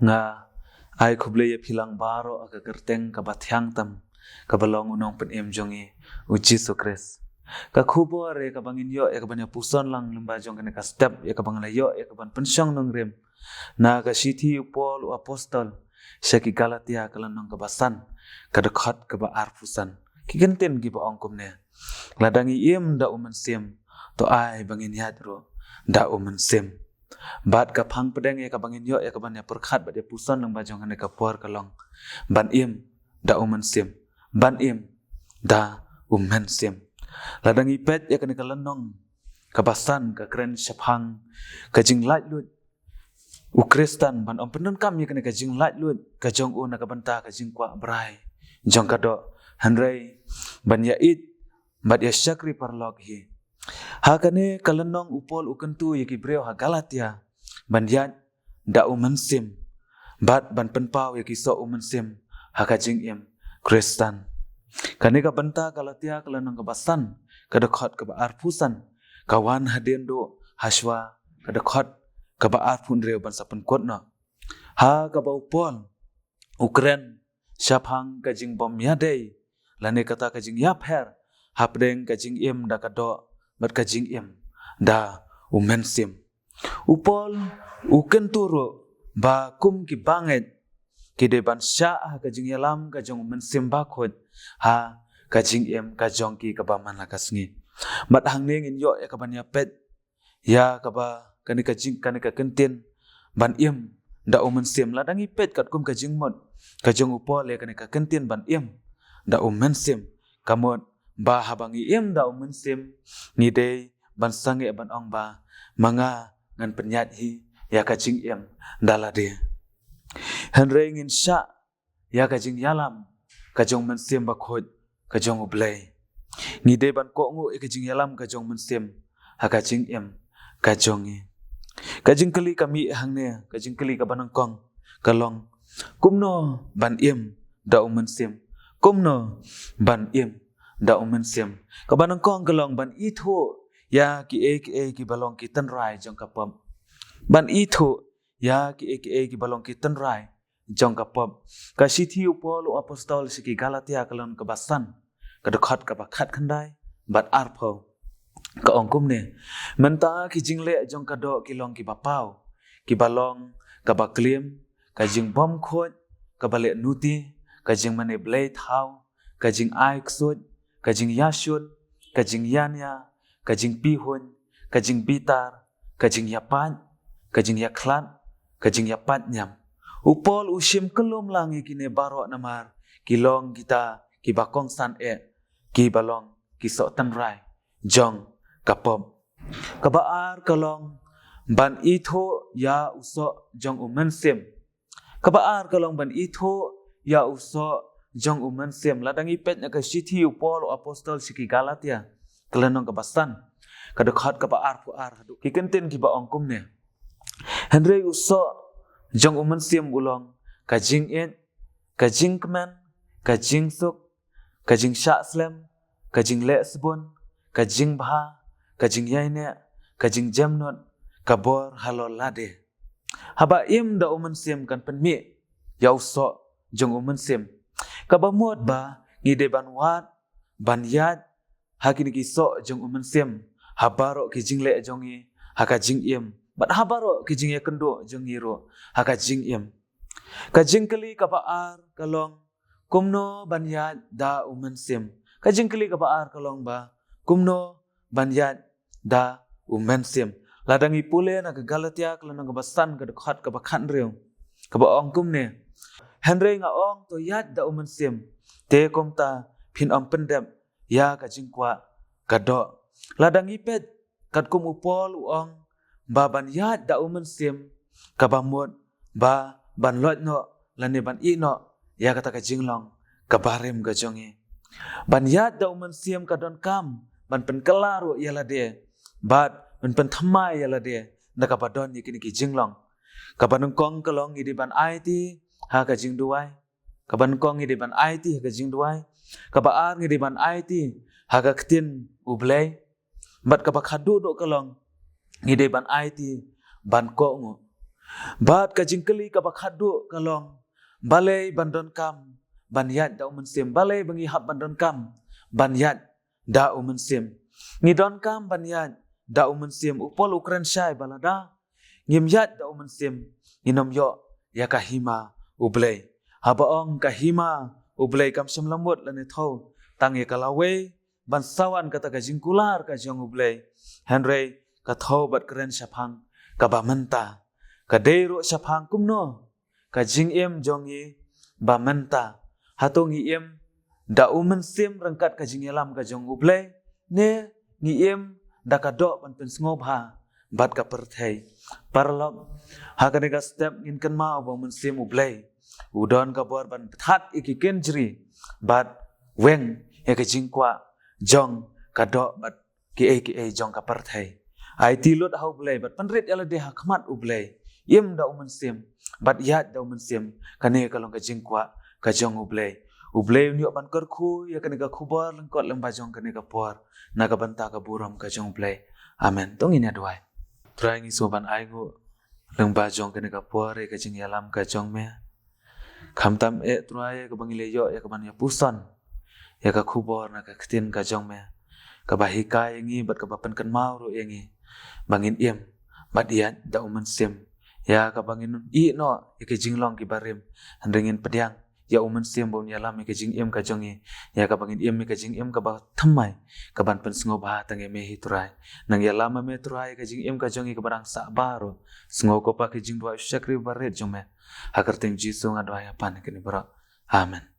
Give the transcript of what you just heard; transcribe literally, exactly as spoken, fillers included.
Nga ai khublei ïa phi lang baroh ha ka kyrteng kaba thiang tam, kaba long u nongpynim jong ngi, u Jisu Khrist. Ka khubor ïa kaba ngin ïoh ïa kaban ïa puson lang lyngba jong kane ka step, ïa kaba nga la ïoh ïa kaban pynshong nongrim na ka shithi u Paul u apostol sha ki Galatia, ka lynnong kaba san, ka dkhot kaba arphew san. Ki kyntien kiba ong kumne: Lada ngi im da u Mynsiem, to ai ba ngin ïaid ruh da u Mynsiem. Bad ka phang pdeng ïa kaba ngin ïoh ïa kaban ïa pyrkhat bad ïa puson lyngba jong kane ka por ka long: ban im da u Mynsiem. Ban im da u Mynsiem. Lada ngi peit ïa kane ka lynnong kaba san, ka kren shaphang ka jinglaitluid u Khristan, ban ym pyndonkam ïa kane ka jinglaitluid ka jong u na ka bynta ka jingkwah brai jong ka doh, hynrei ban ïa ïeit bad ïa shakri paralok hi. Ha kane ka lynnong u Paul u kyntu ïa ki briew ha Galatia ban ïaid da u Mynsiem, bad ban pynpaw ïa ki soh u Mynsiem ha ka jingim Khristan. Kane ka bynta Galatia, ka lynnong kaba san, ka dkhot kaba arphew san, ka wan hadien duh hashwa ka dkhot kaba arphew hynriew ban sa pynkut noh, ha kaba u Paul u kren shaphang ka jingbym ïadei lane kata ka jingïapher hapdeng ka jingim da ka doh bad ka jingim da u Mynsiem. U Paul u kyntu ruh ba kum ki bangeit, ki dei ban shah ha ka jingïalam ka jong u Mynsiem Bakhuid ha ka jingim ka jong ki kaba man la ka sngi. Bad hangne ngin ïoh ïa kaban ïa peit ïa kaba kane ka jing, kane ka kyntien ban im da u Mynsiem. Lada ngi peit katkum ka jingmut ka jong u Paul ïa kane ka kyntien ban im da u Mynsiem, ka mut ba haba ngi im da u Mynsiem, ngi dei ban sangeh ban ong ba ma nga ngan pynïaid hi ïa ka jingim da lade. Hynrei ngin shah ïa ka jingïalam ka jong u Mynsiem Bakhuid ka jong U Blei. Ngi dei ban kohnguh ïa ka jingïalam ka jong u Mynsiem ha ka jingim ka jong ngi. Ka jingkylli ka mih hangne, ka jingkylli kaba nyngkong ka long: Kumno ban im da u Mynsiem? Kumno ban im da u Mynsiem? Kaba nyngkong ka long ban ithuh ïa kiei kiei kiba long ki tynrai jong ka pop. Ban ithuh ïa kiei kiei kiba long ki tynrai jong ka pop. Ka shithi u Paul u apostol sha ki Galatia, ka lynnong kaba san, ka dkhot kaba khatkhyndai bad arphew, ka ong kumne: Mynta ki jingleh jong ka doh ki long kiba paw, kiba long kaba klim, ka jingbymkhuid, kaba leh nuti, ka jingmane blei thaw, ka jingai ksuid, ka jingïashun, ka jingïania, ka jingpihuiñ, ka jingbitar, ka jingïapait, ka jingïakhlad, ka jingïapait niam. U Paul u shim kyllum lang ïa kine baroh namar ki long kita kiba kongsan eh, kiba long ki soh tynrai jong ka pop. Kaba ar ka long ban ithuh ïa u soh jong u Mynsiem. Kaba ar ka long ban ithuh ïa u soh jong u Mynsiem. Lada ngi peit na ka shithi u Paul u apostol sha ki Galatia, ka lynnong kaba san, ka dkhot kaba arphew ar haduh, ki kyntien kiba ong kumne: Hynrei u soh jong u Mynsiem u long ka jingïeit, ka jingkmen, ka jingsuk, ka jingshah slem, ka jingleh sbun, ka jingbha, ka jingïaineh, ka jingjemnud, ka bor halor lade. Haba im da u Mynsiem kan pynmih ïa u soh jong u Mynsiem. Kaba mut ba ngi dei ban wad, ban ïaid ha kine ki soh jong u Mynsiem ha baroh ki jingleh jong ngi ha ka jingim, bad ha baroh ki jingïakynduh jong ngi ruh ha ka jingim. Ka jingkylli kaba ar ka long: Kumno ban ïaid da u Mynsiem? Ka jingkylli kaba ar ka long ba: Kumno ban ïaid da u Mynsiem? Lada ngi pule na ka Galatia, ka lynnong kaba san, ka dkhot kaba khathynriew, kaba ong kumne: Hynrei nga ong, to ïaid da u Mynsiem, te kumta phin ym pyndep ïa ka jingkwah ka doh. Lada ngi peit katkum u Paul u ong ba ban ïaid da u Mynsiem, kaba mut ba ban loit noh lane ban ïeh noh ïa kata ka jinglong kaba rim ka jong ngi. Ban ïaid da u Mynsiem ka donkam ban pynkylla ruh ïa lade, bad ban pynthymmai ïa lade na kaba don ïa kine ki jinglong. Kaba nyngkong ka long ngi dei ban aiti ha ka jingduwai. Kaba nyngkong ngi dei ban aiti ha ka jingduwai. Kaba ar ngi dei ban aiti ha ka ktien U Blei. Bad kaba khatduh duh ka long ngi dei ban aiti ban kohnguh. Bad ka jingkylli kaba khatduh ka long, balei ban donkam ban ïaid da u Mynsiem? Balei ba ngi hap ban donkam ban ïaid da u Mynsiem? Ngi donkam ban ïaid da u Mynsiem. U Paul u kren shai ba lada ngim ïaid da u Mynsiem, ngin ym ïoh ïa ka hima U Blei. Haba ong ka hima U Blei, kam shym la mut lane thew tang ïa ka lawei ban sa wan kata ka jingkular ka jong U Blei, hynrei ka thew bad kren shaphang kaba mynta. Ka dei ruh shaphang kumno ka jingim jong ngi ba mynta. Hato ngi im da u Mynsiem ryngkat ka jingïalam ka jong U Blei, ne ngi im da ka doh ban pynsngewbha bad ka pyrthei? Paralok, ha kane ka step ngin kynmaw ba u Mynsiem U Blei u don ka bor ban pynthad ïa ki kynjri bad weng ïa ka jingkwah jong ka doh bad kiei kiei jong ka pyrthei. Aiti lut ha U Blei bad pynrit ïa lade ha khmat U Blei. Im da u Mynsiem bad ïaid da u Mynsiem. Kane ka long ka jingkwah ka jong U Blei. U Blei un ïoh ban kyrkhu ïa kane ka khubor lyngkot lyngba jong kane ka por, na ka bynta ka burom ka jong U Blei. Amen. To ngin ïa duwai. Trai, ngi sngewbha ban ai nguh lyngba jong kane ka por ïa ka jingïalam ka jong me. Khamtam eh Trai, ïa kaba ngi la ïoh ïa kaban ïa puson ïa ka khubor na ka ktien ka jong me, kaba hikai ïa ngi bad kaba pynkynmaw ruh ïa ngi ba ngin im bad ïaid da u Mynsiem. Ïa kaba ngin ïeh noh ïa ka jinglong kiba rim, hynrei ngin pdiang ïa u Mynsiem ba un ïalam ïa ka jingim ka jong ngi, ïa kaba ngin im ïa ka jingim kaba thymmai, kaban pynsngewbha tang ïa me hi Trai. Nang ïalam ma me Trai ïa ka jingim ka jong ngi kaba dang sah baroh. Sngew ko Pa ka jingduwai shakri barit jong me. Ha ka kyrteng Jisu nga duwai ha pan kane baroh. Amen.